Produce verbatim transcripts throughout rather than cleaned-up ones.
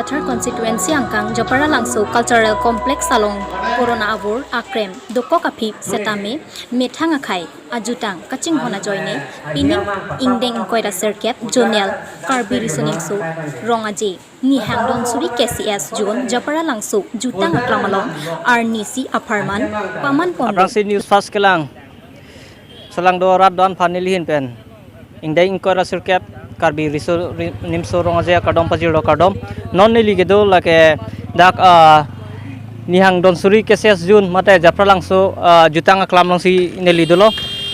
Cachar constituency angkang Japralangso Cultural Complex along corona avur akrem dokok aphi setame methang akhei ajutang kachinghon ajoine pining ingdeng ingkoi ra sirkep zonal Karbi Riso Nimso Rong Aje nihang donsuri K C S zone Japralangso jutang aklam along arnisi apharman paman ponlo. Aphrangsi News First kelang. Selangdo arat do-an aphan neli ahin pen ingdeng ingkoi ra sirkep Karbi Riso Ri-, Nimso Rong Aje akardom pajirlo kardom. Non neli kedo lake dak, ah, nihang donsuri K C S zone mate Japralangso, ah, jutang aklam alongsi neli dolo.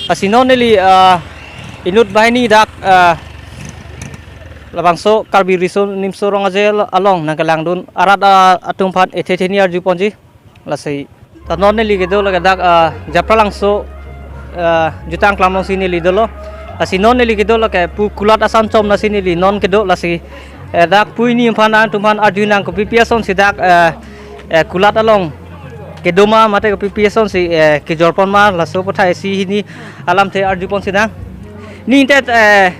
Lasi non neli, ah, inut banghini dak, ah, labangso Karbi Riso Nimso Rong Aje al-, along nangkelangdun arat, ah, atum aphan ethe theni arju ponji. Lasi ta non neli kedo lake dak, ah, Japralangso, ah, jutang aklam alongsi neli dolo. Lasi non neli kedo lake pu kulat asan chom nasi neli non kedo lasi, eh, dak pu hini aphan nangtum aphan arju nang kopi pi asonsi dak, eh, eh, kulat along kedo ma mate kopi pi asonsi, eh, kejor pon ma laso aphuthai si hini alamthe arju ponsi nang. Ni inte, eh,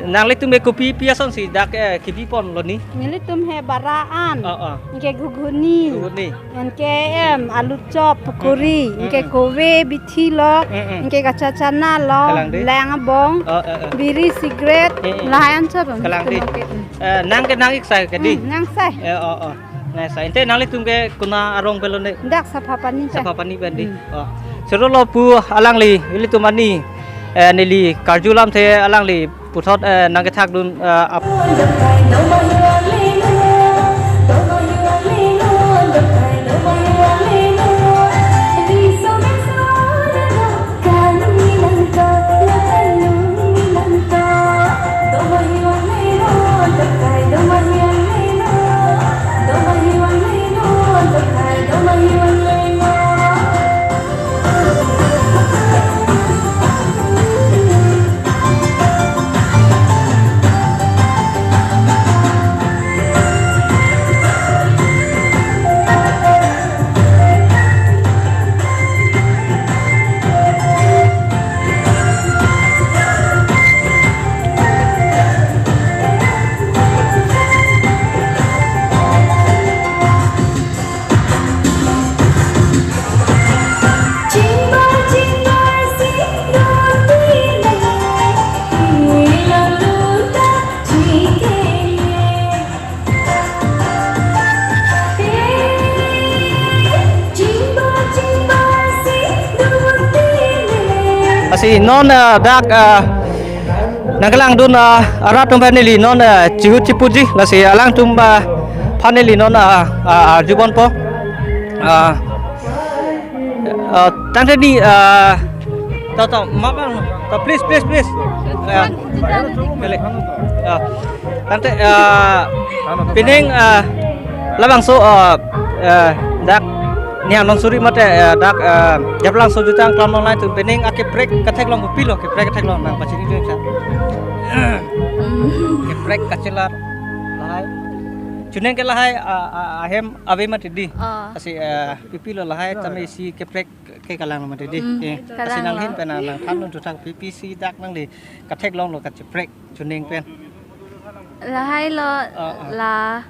nanglitum ke kopi pi asonsi dak, eh, kebi ponlo ni? Nelitum he bara an. Oh, oh. Anke ghughuni. Ghughuni. Anke em alu chop, pukuri. Mm, mm. Anke kove bithi lo. Mm, mm. Anke kacha chana lo. Kalang di. Lang abong. Oh, eh, eh. Biri, cigarette. Mm, mm. Lahai an chot. Kalang di. Nelitum ke, mm. Eh, nang ke nang-ik sai ke di? Mm, nang sai. Eh, oh, oh. Nang sai. Inte nanglitum ke konat arong pen lo ni? Dak Saphapani pen. Saphapani pen di. Hmm. Oh. Choro lo pu alangli, ilitum ani, eh, neli karju alamthe alangli puthot, eh, nangkethakdun, eh, ap- Lasi non, ah, dak, ah, nangkelangdun, ah, arat atum aphan neli non, ah, chihut chipuji, lasi alangtum aphan neli non, ah, ah, arju ponpo. Ah, ah, tangte ni, ah, to, to, ma bang, to, please, please, please. Ah, kali. Ah, tangte, ah, pining, ah, labangso, ah, ah, dak nihang donsuri mate, ah, dak, ah, Japralangso jutang aklam along lahai atum pining akaprek katheklong kopilo, kaprek katheklong nangpachini dun sa. Kaprek kachelar lahai. Chuning ke lahai, ah, ah, ahem ave mati di. Ah. Lasi, ah, kopilo lahai tame isi kaprek ke kalang mati di. Hmm, eh, lasi kalang nang lo. Ahin pen nangthan dun thuthak kopi pi si dak nangli katheklonglo kacheprek chuning pen. Lahai lo, oh, oh, la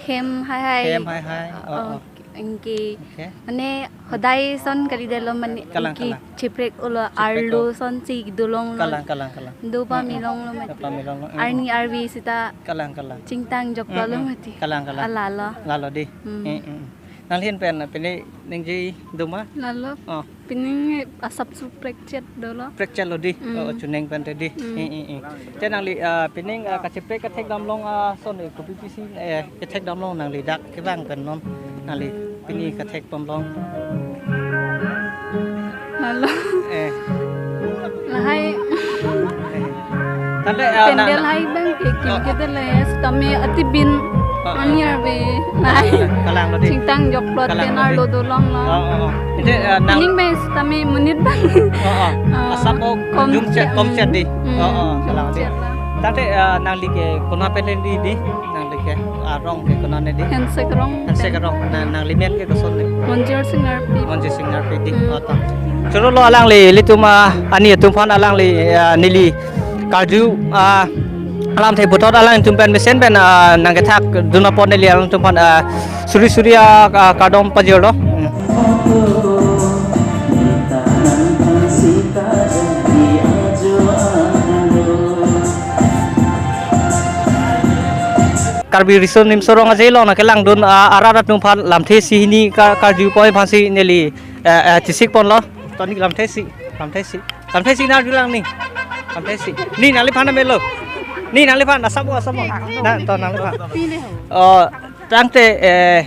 hem haihai. Hem haihai. Oh, oh, oh. Anke. Okay. Mane hodai ason kalidetlo mane. Kalang, anke kalang. Cheprek-olo. Cheprek-o. Arlo asonsi dolonglo. Kalang, kalang, kalang. Do pame longlo mati. Do pame longlo. Mm. Arni arve seta. Kalang, kalang. Chingtang joklo, mm, mm, mati. Kalang, kalang. Ala lo. Lalo di. Mm. Mm, mm. Nangli ahin pen pine ningje do ma? Lalo. Oh. Pining asap su prekchet dolo. Prekchetlo di. Mm. Oh, chuning pen te di. Mm. Eh, eh, eh. Te nangli, ah, pining, ah, kacheprek kathekdam along, ah, ason, eh, kopi pi si, eh, kathekdam along nangli dak kevang pen non. Nangli pini kathek ponlong. Lalo. Eh. Lahai. Eh. Tangte, ah, na, pandal na, hai bang ke, oh, kim ke dele, sitame atibin, oh, oh, ani arve, lahai. Kalang lo di. Chingtang joklo. Kalang lo di. Arlo dolonglo. Oh, oh, oh. Ite, ah, nang, pining bang sitame monit bang. Oh, oh. Ah, asap o, kom jung chet, kom chet di. Mm, oh, oh, kom kalang di. Chet lo. Tangte, ah, nangli ke konat pen le di, di? Nangli ke, ah, rong ke konat ne di? Hensek Rong. Hensek Rong. Na, nangli men ke koson ne? Monjir Singharpi. Monjir Singharpi di. Hmm. Oh, to. Choro lo alangli, ilitum, ah, ani atum aphan alangli, ah, neli karju, ah, Alamthe puthot alangtum pen mesen pen, ah, nangkethak dun apot neli alangtum aphan, ah, suri suri, ah, ah, kardom pajirlo. Hmm. Karbi Riso Nimso Rong Aje along nangkelangdun, ah, arat atum aphan lamthe isi hini ka-, karju poi aphansi neli, eh, eh, chesik ponlo. Toni lamthe isi, lamthe isi. Lamthe isi nangjulang ni. Lamthe isi. Ni nangliphan namelo. Ni nangliphan asap asap. Na to nangliphan. Oh, tangte, eh,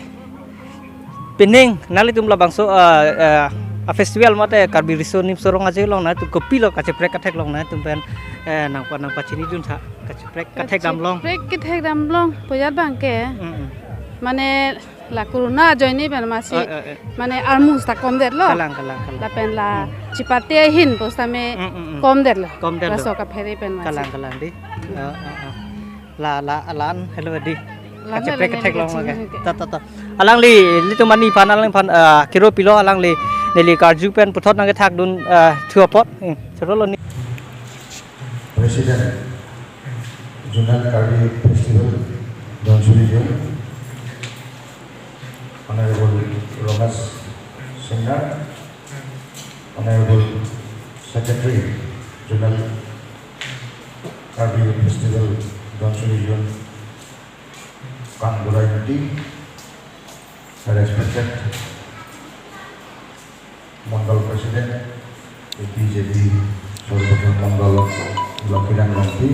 pining nanglitum labangso, eh, eh, a festival mate Karbi Riso Nimso Rong Aje along nangtum kopilo kacheprek katheklong nangtum pen, eh, nangpa nangpachinidun tha kacheprek kathekdamlong. Kacheprek kathekdamlong pojat abangke. Mm, mm. Mane la corona ajoine pen masi, eh, eh, eh, mane armus ta komdetlo. Kalang, kalang, kalang. Lapen la, hmm, chipate ahin pusitame, hmm, hmm, hmm, komdetlo. Komdetlo. Laso kaphere pen masi. Kalang, kalang di. Eh, eh, eh. La, la, alan, hello di. Lan kacheprek hello, katheklong hello, lake. Hello. Ta, ta, ta. Alangli, ilitum ani aphan, alangliphan, eh, kiro pilo alangli, neli karju pen puthot nangkethakdun, eh, thu apot. Hmm, chorolo ni. President, Zonal Karbi Festival, Dhansiri Zone, Honorable Romesh Singnar, Honorable Secretary, Zonal Karbi Festival, Dhansiri Zone, Kangburai Mati, respected Mandal President, A P J P Sorbathar Mandal, Lakiran Rongpi.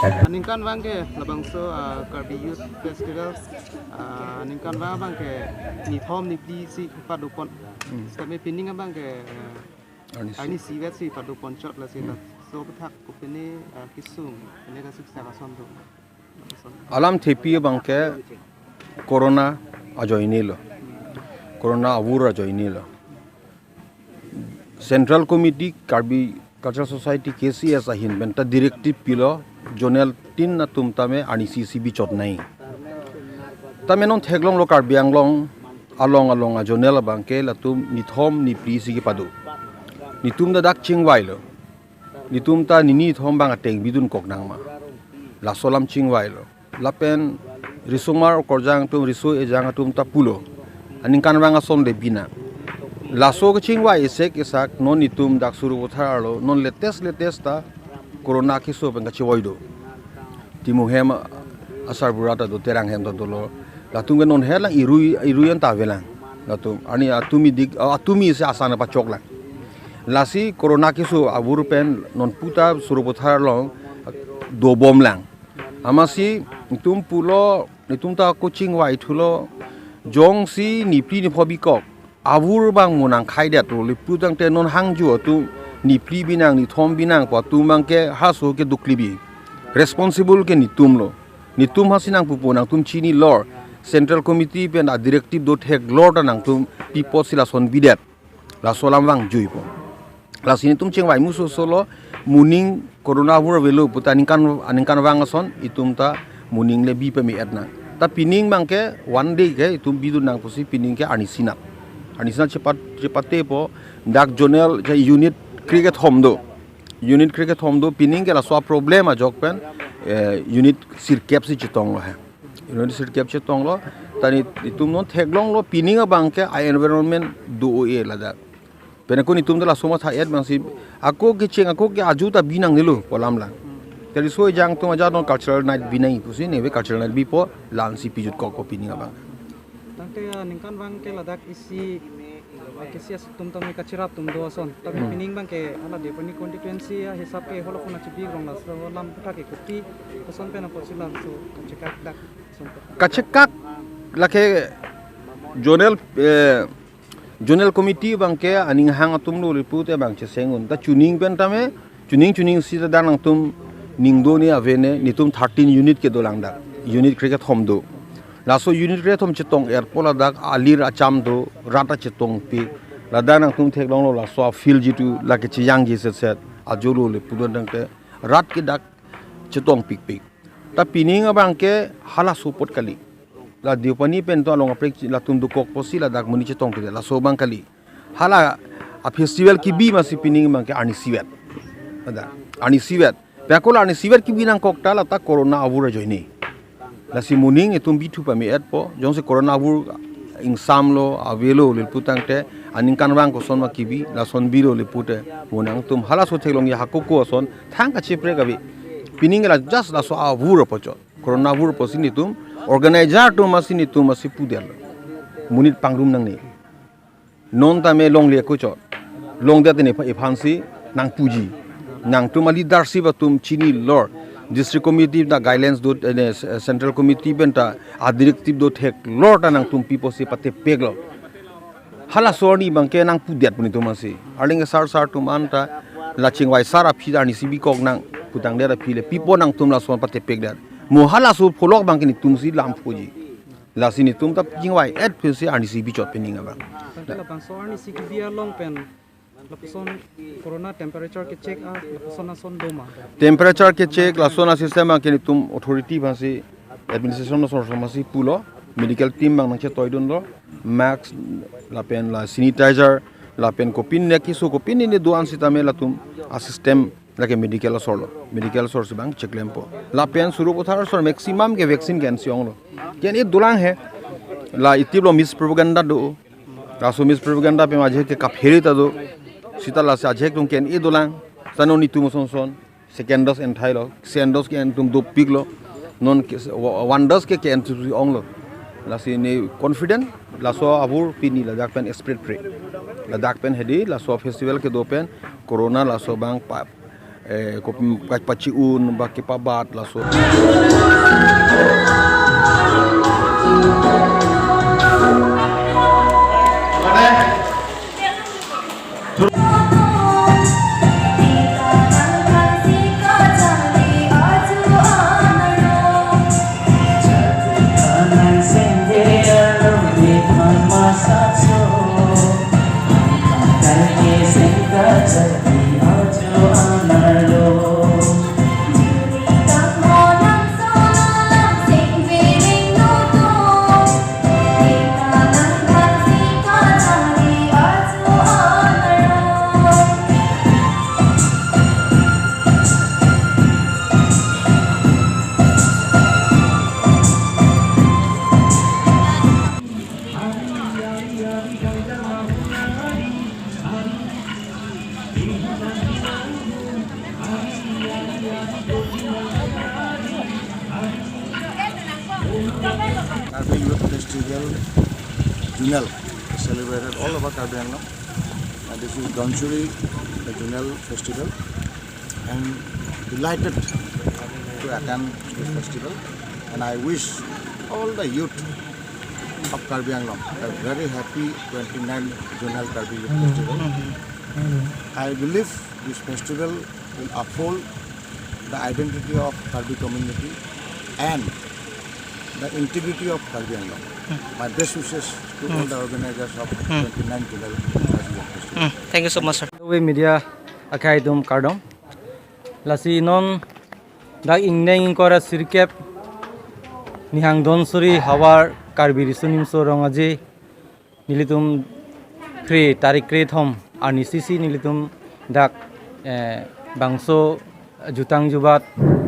Aningkanvang ke labangso, ah, Karbi Youth Festival, ah, aningkanvang abangke nithom niphli si padopon. Hmm. Sitame pining abangke, eh, arnisi, arnisivet si padoponchot lasi, hmm, laso aputhak kopine, ah, kesung, pine kasiksak ason do. Alamthepi abangke corona ajoinelo. Corona avur ajoinelo. Central Committee Karbi Cultural Society, K C S ahin penta directive pilo, zonal tin atum tame arnisi isi bichot nangji. Tame non theklonglo Karbi Anglong along along a zonal abangke latum nithom niphli isi kepado. Netum ta dak chingvailo. Netum ta nini nithom abang ateng bidunkok nangma. Laso alam chingvailo. Lapen risomar okorjang atum, riso ejang atum ta pulo, aningkanvang ason le binang. Laso kachingvai isek isak non netum dak Sarupathar arlo non latest latest ta corona keso pen kachevoi do. Timung hem asarbura ta do, Terang hem ta dolo. Latum ke non helang irui irui anta avelang. Latum ani atumi dik, atumi si asan pachoklang. Lasi corona keso avur pen non puta Sarupathar along dobomlang. Amatsi netum pulo, netum ta ako chingvai thulo, jongsi niphli nipho bikok, avur abang mo nangkhaidet lo, lapu tangte non hangjo atum niphli binang, nithom binang pu atum abangke halaso ke duklibi. Responsible ke netumlo. Netum hasi nangpupo, nangtum chinilor. Central Committee pen a directive do theklor ta nangtum pi apotsi lason bidet. Laso alam vangjuipo. Lasi netum chingvai muso solo, moning corona avur avelo puta aningkan, aningkanvang ason, itum ta moning le bi peme-et nang. Ta pining abangke one day ke itum bidun nang pusi pining ke arnisi nat. Arnisi nat chepat, chepatepo, dak zonal, ja unit krekethom do. Unit krekethom do, pining ke laso problem ajok pen, eh, unit sirkep si chetonglo he. Unit sirkep chetonglo, ta netum non theklonglo, pining abangke a environment do-o-e ladak. Pen ako netum ta laso matha-et abangsi, ako kecheng, ako ke aju ta binang nelo pu alam lang. Tari so ejang atum ajat non cultural night binang pusi, neve cultural night bipo, la-ansi pijutkokpo pining abang. Tangte, ah, ningkanvang ke ladak isi, ah, K C S atum tame kachirap atum do ason. Tapi, hmm, pining abangke hala Deopani constituency ahisap ke holo kona chibi rong laso alam aputhak ke kopi ason pen apotsi laso kachekak dak ason. Kachekak lake zonal, eh, zonal committee abangke aning hang atumlo report abang cheseng un. Ta chuning pen tame, chuning chuning si ta dak nangtum ning do ne ave ne, netum thirteen unit kedolang dak. Unit krekethom do. Laso unit krekethom chetong-etpo ladak alir acham do, rat ta chetongpik. Ladak nangtum theklonglo laso a field jitu lake cheyangji setset. Ajolo le pudun tangte rat ke dak chetongpikpik. Ta pining abangke halaso apot kali. La Deopani pen to along aprek latum dokok apotsi ladak monit chetongpik laso abang kali. Hala a festival kebi amatsi pining abangke arnisivet. Ada, arnisivet. Pekul arnisi vet kebi nangkok ta lata corona avur ajoine. Lasi moning itum bithu pame-etpo, jongsi corona avur ingsamlo, avelo, lilpu tangte, aningkanvang kosonma kebi, lason bilo lilpute, mo nangtum halaso theklongji hakoko ason, thang kacheprek ave. Pining la just laso avur apotchot. Corona avur apotsi nelitum, organizer atum asi nelitum asi pudetlo. Monit pangrum nangne. Non tame longle kuchot. Longdet ne ipha-, iphansi nangpuji. Nangtum a-leadership atum chinilor. District committee ta guidelines do, eh, central committee pen ta a-directive do theklor ta nangtum piposi patepeklo. Halaso arni abangke nangpudet pu nelitum asi. Arleng sar sar atum anta la chingvai sar aphi arnisi bikok nang putangdet aphi le pipo nangtum lason patepekdet. Mo halaso pholok abangke nelitumsi lamphuji. Lasi nelitum ta chingvai-et pensi arnisi bichot pining abang. Tangte labangso arnisi kebi along pen lapuson corona temperature ke-check a lapuson ason doma? Temperature ke-check lason a-system abangke nelitum authority aphansi administration ason ason aphansi pulo, medical team abang nangchetoidunlo, mask lapen la sanitizer lapen kopine keso kopine ne do-an sitame latum a-system lake medical asorlo, medical asor si abang cheklempo. Lapen Sarupathar asor maximum ke vaccine ke-ensi onglo. Ke-en-e dolang he, la itiplo mispropaganda do. Laso mispropaganda pen ajahak ke kapheri ta do. Sita lasi ajahak atum ke-en-e dolang. Sano nelitum ason ason second dose enthailo, second dose ke-en atum dopiklo. Non ke, wa-, one dose ke ke-en atum onglo. Lasi ne confident, laso avur pini ladak pen spread pre. Ladak pen hedi, laso festival kedo pen, corona laso abang pa, eh, ko pa-, pachi-un, ba kepabat, laso. Karbi Youth Festival Zonal celebrated all over Karbi Anglong. And this is Dhansiri, the Zonal Festival. I'm delighted to attend this festival, and I wish all the youth of Karbi Anglong a very happy twenty-nine Zonal Karbi Youth Festival. I believe this festival will uphold the identity of Karbi community and the integrity of Karbi Anglong. My best wishes to all the organizers of twenty-nine Zonal Karbi Youth Festival. Thank you so much, sir. Media akhai atum kardom. Lasi non dak ingdeng ingkoi ra sirkep Nihang Dhansiri havar Karbi Riso Nimso Rong Aje nelitum kre tarik krethom arnisi si nelitum dak, eh, bangso jutang jubat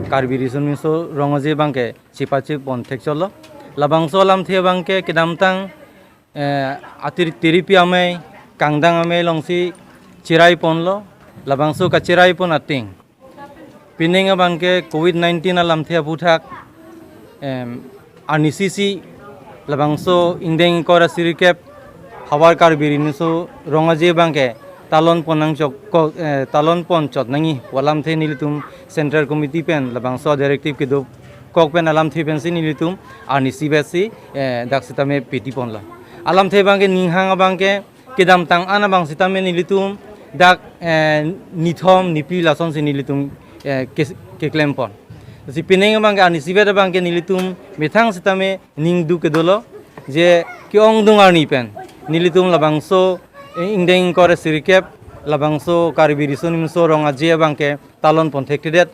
Karbi Riso Nimso Rong Aje abangke chepachepon thekchotlo. Labangso alamthe abangke kedamtang, eh, atir tiripi amei, kangdang amei alongsi cheraiponlo, labangso kacheraipon ateng pining abangke covid nineteen alamthe aphuthak, em, arnisi si labangso ingdeng ingkoi ra sirkep havar Karbi Riso Nimso Rong Aje abangke talonpon nangchok ko, eh, talonpon chot nangji pu alamthe nelitum Central Committee pen labangso directive kedokok pen alamthe pensi nelitum arnisi vetsi, eh, dak sitame petiponlo. Alamthe abangke ninghang abangke kedamtang an abang sitame nelitum dak, eh, nithom niphli lasonsi nelitum, eh, ke-, keklempon. Si pining abangke arnisi vet abangke nelitum methang sitame ningduk kedolo je ke-ongdung arni pen nelitum labangso, eh, ingdeng ingkoi ra sirkep labangso Karbi Riso Nimso Rong Aje abangke talonpon thekthedet.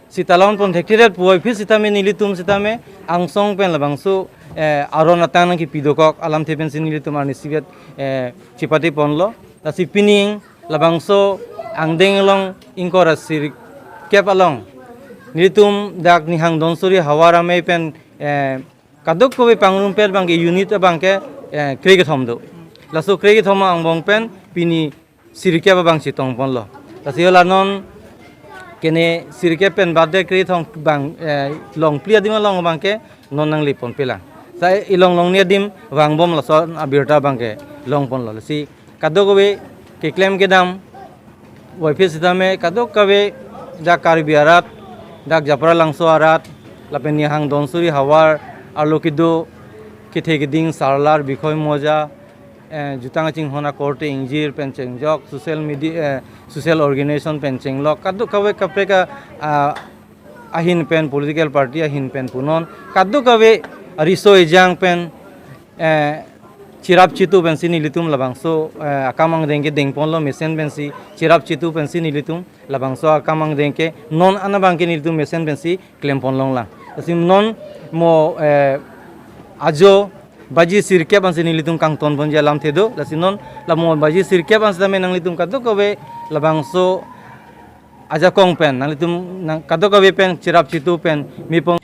Si talonpon thekthedet puvoiphit sitame nelitum sitame angsong pen labangso, eh, aron atang nangkepidokok alamthe pensi nelitum arnisi vet, eh, chepateponlo. Lasi pining labangso angdeng along ingkoi ra sirkep along Nelitum dak Nihang Donsuri Havar Amei pen, eh, kadokave pangrumpet abangke unit abangke, eh, krekethom do. Laso krekethom angbong pen pini sirkep abang chetongponlo. Lasi la non kene sirkep pen bade krekethom abang, eh, longphli adim along abangke non nanglipon pelang. Sa ilong longni adim vangbom laso abirta abangke longponlo. Lasi kadokave keklem kedam waiphe sitame kadokave dak Karbi arat, dak Japralangso arat, lapen Nihang Donsuri Havar arlo kedo kethe keding, Sarlar, Bikhoi Moja, eh, jutang kachinghon akorte ingjir pen chengjok, social media, eh, social organization pen chenglok, kadokave kaprek a, ah, ahin pen, political party ahin pen punon, kadokave riso ejang pen, eh, cherap chetu pensi nelitum labangso, eh, akam angdeng ke dengponlo, mesen pensi cherap chetu pensi nelitum labangso akam angdeng ke non an abangke nelitum mesen pensi klempon longlang. Lasi non mo, eh, ajo baji sirkep ansi nelitum kangtonponji alamthe do. Lasi non la mo baji sirkep ansi tame nanglitum kadokave labangso ajakong pen nanglitum nang kadokave pen cherap chetu pen mepon